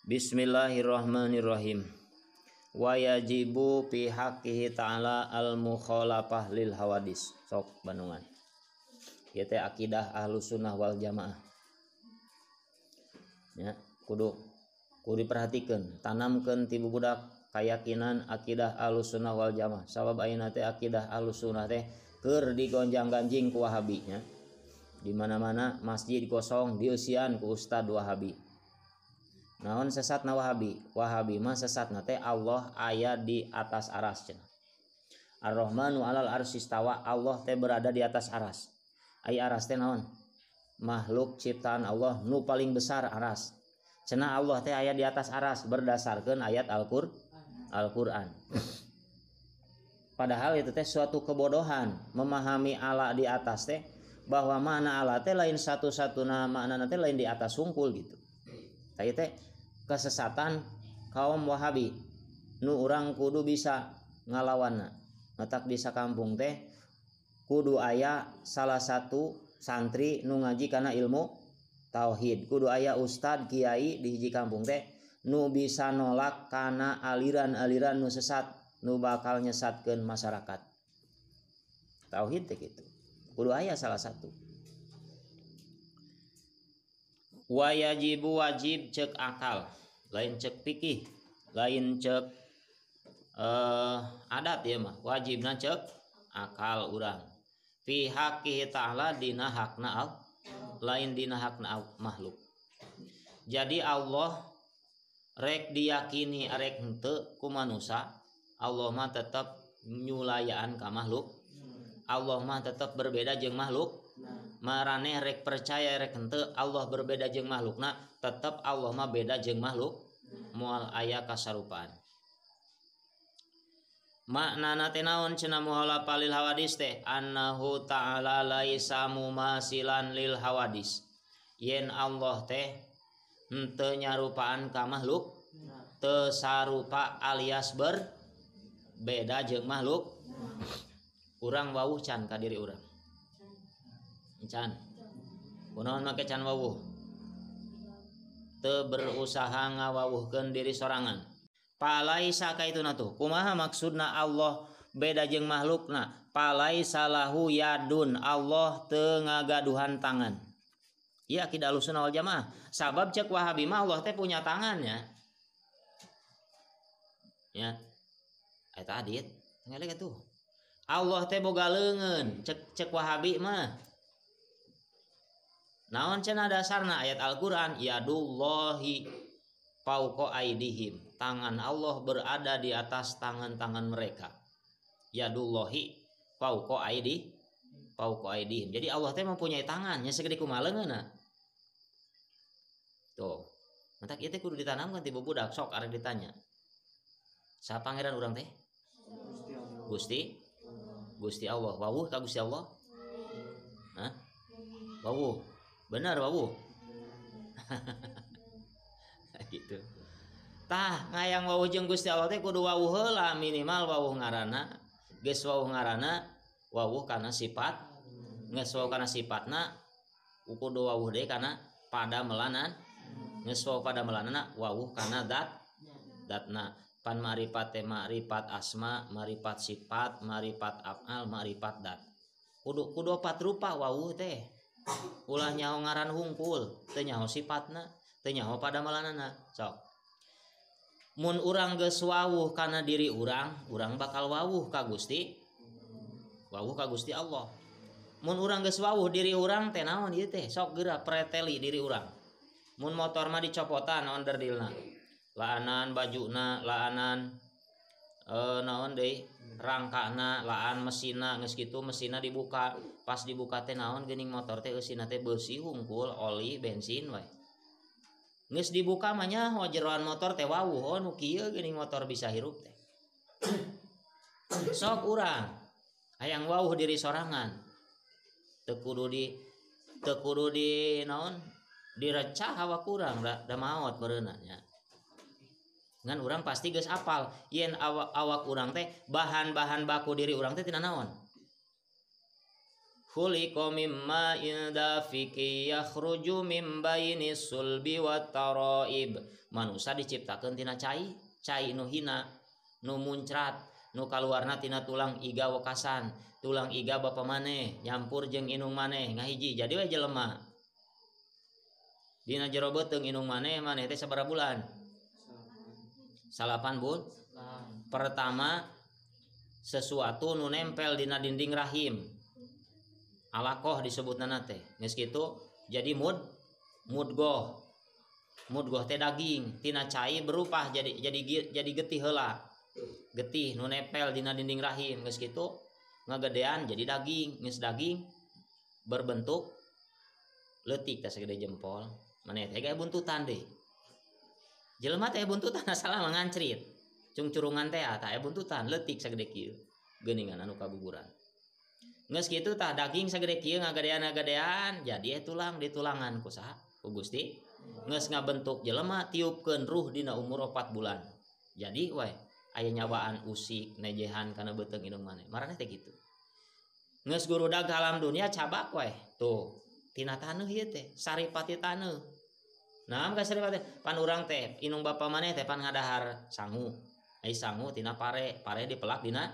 Bismillahirrahmanirrahim. Wa yajibu fi haqqihi ta'ala al mukhalafah lil hawadis. Sok Bandungan. Ieu teh akidah Ahlus Sunnah wal Jamaah. Ya, kudu kudu diperhatikeun, tanamkeun ti bubudak kayakinan akidah Ahlus Sunnah wal Jamaah. Sabab ayeuna teh akidah Ahlus Sunnah teh keur digonjang-ganjing ku Wahabi nya. Di mana-mana masjid kosong dieusian ku ustad Wahabi. Naon sesatna Wahabi? Wahabi mah sesatna teh Allah aya di atas aras cenah. Ar-Rahmanu alal arsyistawa, Allah teh berada di atas aras. Ai aras teh naon? Makhluk ciptaan Allah nu paling besar aras. Cenah Allah teh aya di atas aras berdasarkan ayat Al-Qur'an. Padahal itu teh suatu kebodohan memahami Allah di atas teh, bahwa makna Allah teh lain satu-satuna makna teh lain di atas hungkul gitu. Tah teh kesesatan kaum Wahabi nu urang kudu bisa ngalawanna. Matak di sakampung teh kudu aya salah satu santri nu ngaji kana ilmu tauhid, kudu aya ustad kiai di hiji kampung teh nu bisa nolak kana aliran-aliran nu sesat nu bakal nyesatkeun masyarakat. Tauhid teh kitu. Kudu aya salah satu. Wa yajibu wajib cek akal, lain cek fikih, lain cek adat ya mah, wajibna cek akal urang. Fi haqqihi ta'ala dina hakna al, lain dina hakna makhluk. Jadi Allah rek diyakini rek henteu ku manusa, Allah mah tetep nyulayaan ka makhluk. Allah mah tetep berbeda jeung makhluk. Maraneh rek percaya rek henteu Allah berbeda jeung makhlukna, tetep Allah mah beda jeung makhluk, moal aya kasarupaan. Maknana teh naon cenah mukhalafa lil hawadis teh? Annahu ta'ala laisa mumasilan lil hawadis. Yen Allah teh henteu nyarupaan ka makhluk, teu sarupa alias berbeda jeung makhluk. Urang wawuh can ka diri urang. Can. Kunaon make can wawuh? Teu berusaha ngawawuhkeun diri sorangan. Palaisa kaituna tuh. Kumaha maksudna Allah beda jeung makhlukna? Palaisa lahu yadun, Allah teu ngagaduhan tangan. Ieu akidah Ahlussunnah wal Jamaah. Sabab cek Wahabi mah Allah teh punya tangannya. Ya. Eta adit, ngelek atuh. Allah teh boga leungeun, cek cek Wahabi mah. Naon cenah dasarna ayat Al-Qur'an, yadullahi fauqa aidihim. Tangan Allah berada di atas tangan-tangan mereka. Yadullahi fauqa aidi, fauqa aidihim. Jadi Allah teh mempunyai tangan, nya segede kumaha leungeunna. Tuh. Matak ieu teh kudu ditanamkan ti budak sok arek ditanya. Saha pangeran urang teh? Gusti Gusti Allah. Wawuh ka Gusti Allah? Hah? Wawuh. Benar wawuh. Gitu. Tah ngayang wawuh jeung Gusti Allah teh kudu wawuh heula, minimal wawuh ngaranna, geus wawuh ngaranna, wawuh kana sifat, geus wawuh kana sifatna, kudu wawuh deui kana padamelanan, geus wawuh padamelanana, wawuh kana dat, datna. Pan marifat teh marifat asma, marifat sifat, marifat af'al, marifat dat. Kudu kudu opat rupa wawuh teh. Ulah nyaho ngaran hungkul, teu nyaho sifatna, teu nyaho padamelanana. Sok. Mun urang geus wawuh kana diri urang, urang bakal wawuh ka Gusti. Wawuh ka Gusti Allah. Mun urang geus wawuh diri urang teh naon ieu teh? Sok geura preteli diri urang. Mun motor mah dicopotan naon derdilna. Laanan bajuna, laanan naon deui? Rangkana, laan mesinna, geus kitu mesinna dibuka. Pas dibuka teh naon geuning motor teh eusina teh beusi hungkul, oli, bensin we. Geus dibuka mah nyaho jeroan motor teh wawuh, oh nu kieu geuning motor bisa hirup teh. Sok urang hayang wawuh diri sorangan. Teu kudu di naon? Direcah awak urang da maot meureunna nya. Ngan urang pasti geus apal yen awak urang teh bahan-bahan baku diri urang teh tina naon? Khuliqa mimma indafiki yakhruju mim baini sulbi wat taraib. Manusia diciptakeun tina cai, cai nu hina, nu muncrat, nu kaluarna tina tulang iga wekasan, tulang iga bapa maneh nyampur jeung inung maneh ngahiji jadi we jelema. Dina jero beuteung inung maneh, maneh teh sabaraha bulan? 9 bun. Pertama sesuatu nu nempel dina dinding rahim. Alaqah disebutna teh. Geus kitu jadi mudgoh. Mudgoh teh daging, tina cai berubah jadi getih heula. Getih nu nempel dina dinding rahim geus kitu ngagedean jadi daging, geus daging berbentuk leutik teh sagede jempol. Maneh teh gaya buntutan deui. Jelema teh buntutan asal mah ngancrit. Cungcurungan teh tah aya buntutan leutik sagede kieu. Geuningan anu kaguguran. Geus kitu tah daging sagede kieu ngagedean-ngagedean jadi tulang ditulangan ku saha? Ku Gusti. Geus ngabentuk jelema tiupkeun ruh dina umur 4 bulan. Jadi we aya nyawaan usik nejehan kana beuteung indung maneh. Maraneh teh kitu. Geus gurudag alam dunia cabak we. Tuh tina taneuh ieu teh, saripati taneuh. Nah, ka saripati pan urang teh indung bapa maneh teh pan ngadahar sangu. Ai sangu tina pare, pare dipelak dina.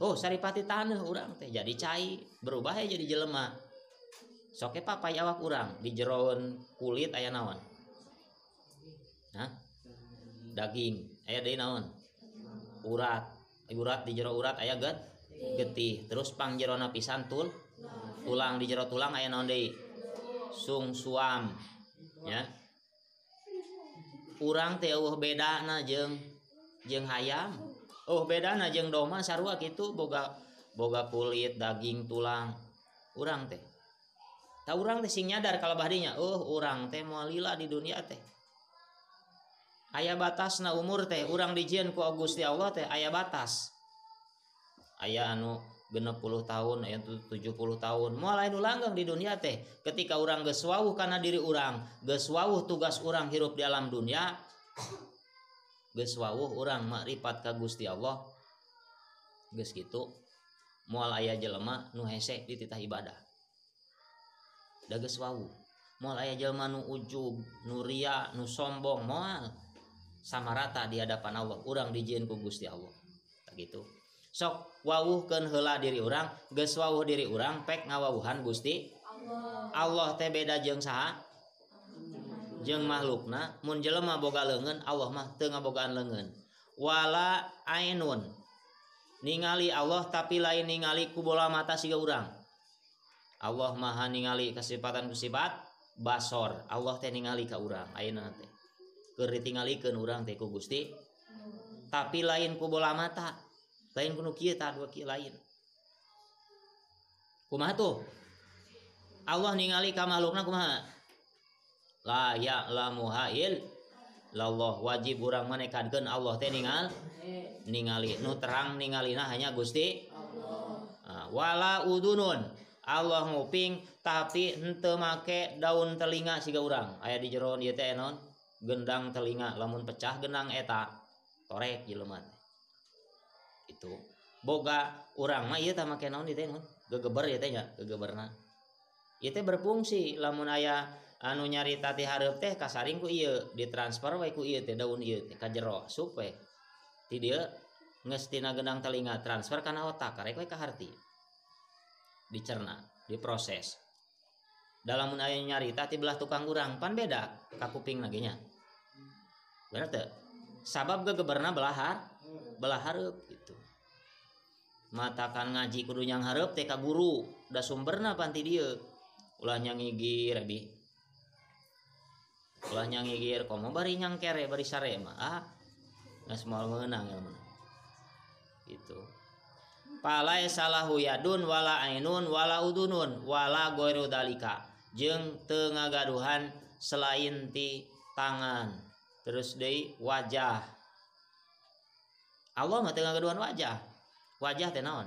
Oh, saripati taneuh urang teh jadi cai, berubah ya jadi jelema. Sok e papai awak urang di jeroan kulit aya naon? Hah? Daging, aya deui naon? Urat. Urat di jero urat aya getih. Terus pangjerona pisan tulang di jero tulang aya naon deui? Sungsuam. Ya. Urang teh eueuh bedana jeung hayam. Oh bedana jeung domba sarua kitu boga kulit, daging, tulang. Urang teh. Ta urang teh sing nyadar kalabah dinya, oh urang teh moal lila di dunia teh. Aya batasna umur teh, urang dijieun ku Gusti Allah teh aya batas. Aya anu 60 tahun, aya 70 tahun. Moal lain langgeng di dunia teh. Ketika urang geus wawuh kana diri urang, geus wawuh tugas urang hirup di alam dunia, geus wawuh urang makrifat ka Gusti Allah. Geus kitu moal aya jelema nu hese dititah ibadah. Da geus wawuh. Moal aya jelema nu ujub, nu ria, nu sombong, moal sama rata di hadapan Allah. Urang dijieun ku Gusti Allah. Tak gitu. Sok wawuhkeun heula diri urang, geus wawuh diri urang pek ngawawuhan Gusti Allah. Allah teh beda jeung saha? Jeung makhlukna. Mun jelema boga leungeun, Allah mah teu ngabogaan leungeun. Wala ainun. Ningali Allah tapi lain ningali ku bola mata siga urang. Allah maha ningali kasifatan ku sifat basor. Allah teh ningali ka urang ayeuna teh. Keur ditingalikeun urang teh ku Gusti. Tapi lain ku bola mata. Lain kuno kieu tah dua kieu lain. Kumaha tuh? Allah ningali ka makhlukna kumaha? La ya'lamuha illallah. Wajib urang manekadkeun Allah teh ningali nu terang ningalina hanya Gusti Allah. Wala udunun. Allah nguping tapi henteu make daun telinga siga urang. Aya di jero ieu teh naon? Gendang telinga lamun pecah gendang eta torek jelema teh. Itu boga urang mah ieu tah make naon ieu teh naon? Gegeber ieu teh nya, gegeberna. Ieu teh berfungsi lamun aya anu nyarita ti hareup teh kasaring ku ieu, ditransfer we ku ieu teh daun ieu teh ka jero sup we. Ti dieu geus tina gendang telinga transfer kana otak karek we ka harti. Dicerna, diproses. Dalam mun aya nyarita ti belah tukang urang pan beda ka kuping lagi nya. Bener teu? Sabab gegeberna belah hareup gitu. Matakan ngaji kudu nyang hareup teh ka guru, da sumberna pan ti dieu. Ulah nyangigir abi. Ulah nyangigir komo bari nyangkere bari sare mah. Ah, geus moal meunang ilmuna. Gitu. Palai salahu yadun wala ainun wala udunun wala goiru dalika. Jeung teu ngagaduhan selain ti tangan. Terus deui wajah. Allah mah teu ngagaduhan wajah. Wajah teh naon?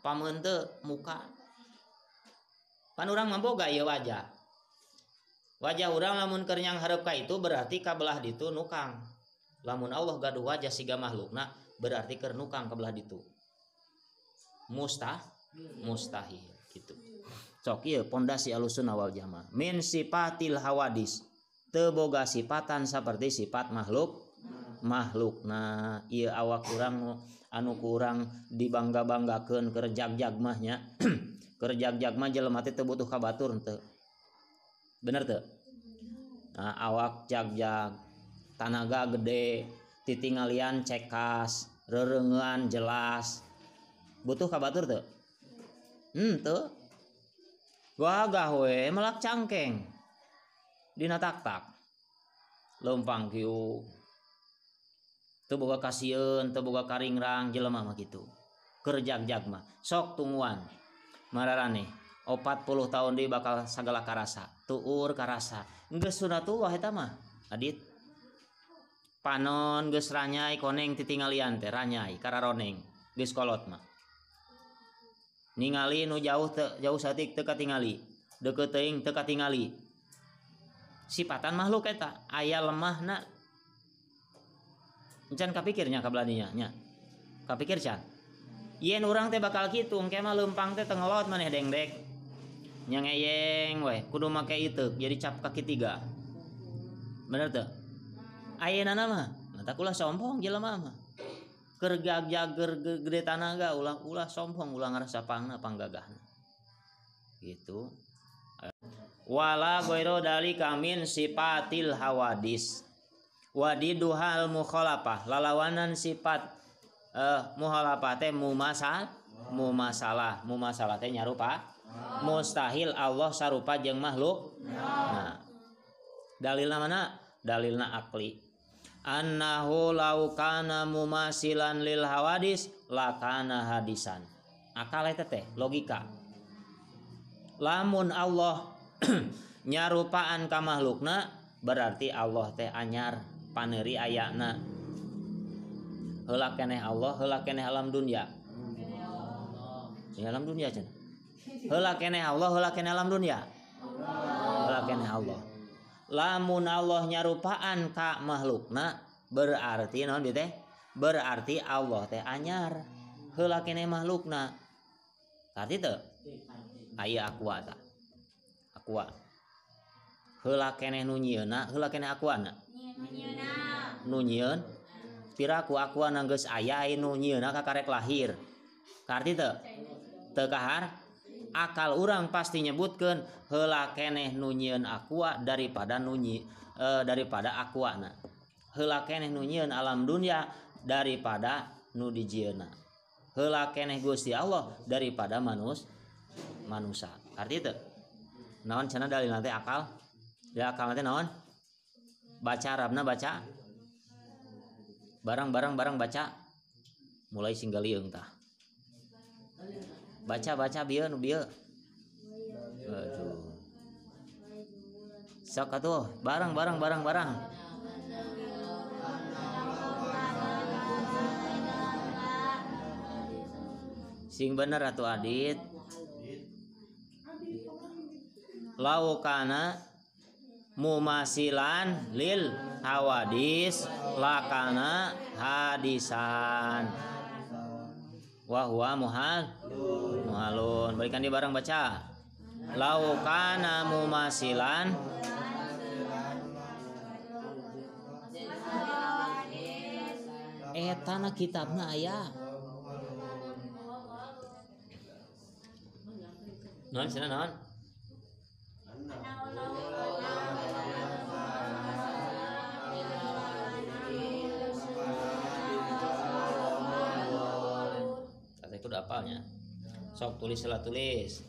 Pameun teu muka. Pan urang mah boga ieu wajah. Wajah urang lamun keur nyang hareup ka itu berarti ka belah ditu nukang. Lamun Allah gaduh wajah siga makhlukna berarti keur nukang ka belah ditu. Mustahil gitu. Sok ieu pondasi Ahlussunnah wal Jamaah. Min sifatil hawadis. Teu boga sifatan seperti sifat makhluk makhlukna. Ieu awak urang anu kurang dibangga-banggakeun keur jag-jag mah nya. Keur jag-jag mah jelema teh teu butuh ka batur teu. Bener teu? Nah, awak jag-jag, tanaga gede, titingalian cekas, rereungean jelas. Butuh ka batur teu? Teu. Gagah we melak cangkeng. Dina tak-tak. Leumpang kieu. Teu boga kasieun, teu boga karingrang jelema mah kitu. Keur jag-jag mah sok tungguan. Mararaneh 40 tahun deui bakal sagala karasa, tuur karasa. Geus sunatullah eta mah. Adit. Panon geus ranyai koneng titingalian teh ranyai kararoneng geus kolot mah. Ningali nu jauh teu jauh saeutik teu katingali, deukeut teuing teu katingali. Sipatan makhluk eta aya lemahna. Encan kapikirnya kabelah nya. Kapikir can. Yen urang teh bakal kitu engke mah leumpang teh teu ngelot maneh dengdek. Nya ngeyeng we kudu make iteuk jadi cap kaki tiga. Bener teu? Ayeuna mah matak ulah sombong jelema mah. Keur jag-jag gede tanaga ulah sombong ulah ngarasa pangna panggagahna. Gitu. Wala ghairu dalika min sifatil hawadis. Wadiduhal mukhalafah lalawanan sifat mukhalafah teh mumasalah mumasalah teh nyarupa mustahil Allah sarupa jeung makhluk. Nah, dalilna mana? Dalilna akli. Annahu law kana mumasilan lil hawadis lakana hadisan. Akal eta teh logika. Lamun Allah nyarupaan ka makhlukna berarti Allah teh anyar paneuri ayana. Heula keneh Allah, heula keneh alam dunya. Ya alam dunya cenah. Heula keneh Allah, heula keneh alam dunya. Heula keneh Allah. Lamun Allah nyarupaan ka makhlukna berarti naon teh? Berarti Allah teh anyar. Heula keneh makhlukna. Arti teu? Aya aqua ta. Aqua. Heula keneh nu nyieunna, heula keneh aquana. Nu nyieun piraku aquana geus aya nu nyieunna kakarek lahir. Karti teu? Teu kahar? Akal urang pasti nyebutkeun heula keneh nu nyieun aqua daripada nu daripada aquana. Heula keneh nu nyieun alam dunya daripada nu dijieunna. Heula keneh Gusti Allah daripada manusa. Arti teu? Naon cenah dalilna teh akal? Ya akal teh naon? Baca Arabna baca barang-barang baca mulai singgaliung tah. Baca-baca bieu nu bieu. Aduh. Sok atuh barang. Sing bener atuh Adit. Laukana mumasilan lil hawadis lakana hadisan. Wa huwa muhalun. Balikan di barang baca. Laukana mumasilan etana kitabna aya. Naon cenah naon? Itu udah apalnya. Sok tulis lah tulis.